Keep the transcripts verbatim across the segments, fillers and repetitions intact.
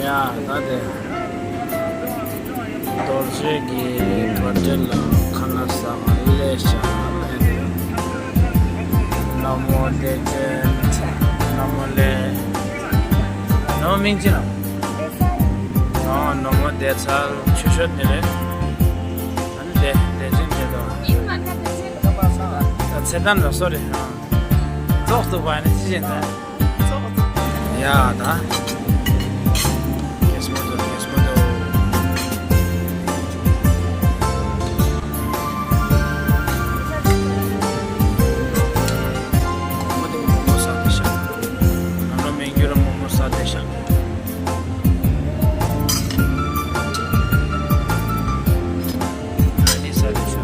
ཡ་ད་དེ། རྡོ་རྗེ་གི་བར་ཐེ་ལ་ཁ་ན་ས་མ་ལེ་ཤ་ལེ། ནོ་མོ་བདེ་ཆེན། ནོ་མོ་ལེ། ནོ་མིང་ཅི་ན། ཨ་ནོ་མོ་བདེ་ཚལ་ཆུ་ཤོད་ནི་རེད། ཨ་ནི་བདེ་བདེ་ཆེན་བདེ་དོ། ཨིན་མ་ཁ་བདེ་ཆེན། ཚེ་ཐར་ལ་སོ་རེད། ཨ་ཙོག་ཏུ་བ་ནི་ཅི་བྱེད་ན། ཙོག་ཡ་ད། ཀེ་སི་མོ་དོ་ཀེ་སི་མོ་དོ། མོ་དེ་མོ་མོ་ས་དེ་ཤ། ང་རང་མི་འགྱུར་མོ་མོ་ས་དེ་ཤ། ཨ་ནི་ས་དེ་ཤ།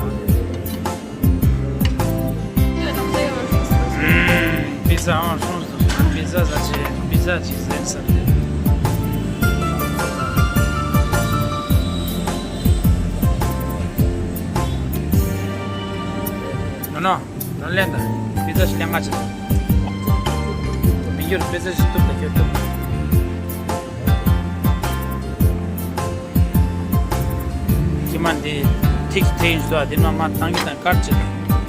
པི་ཛ་ཨང་སོང་སོང་། པི་ཛ་ཟ་ཆེ། པི་ཛ་ཅིག་ཟེར་ས་རེད། ནོ་ནོ། ད་ལན་ད། པི་ཛ་ཞིག་ལེན་ག་ཆེ། མི་འགྱུར་པི་ཛ་ཞིག་གཏུབ་ད་ཁྱོད་གཏུབ། ཀྱི་མ་འདི་ཐིག་ཐེ་ཡིན་ཟོ། འདི་མ་མ་བཏང་གི་དང་དཀར་ཅིག་དང་།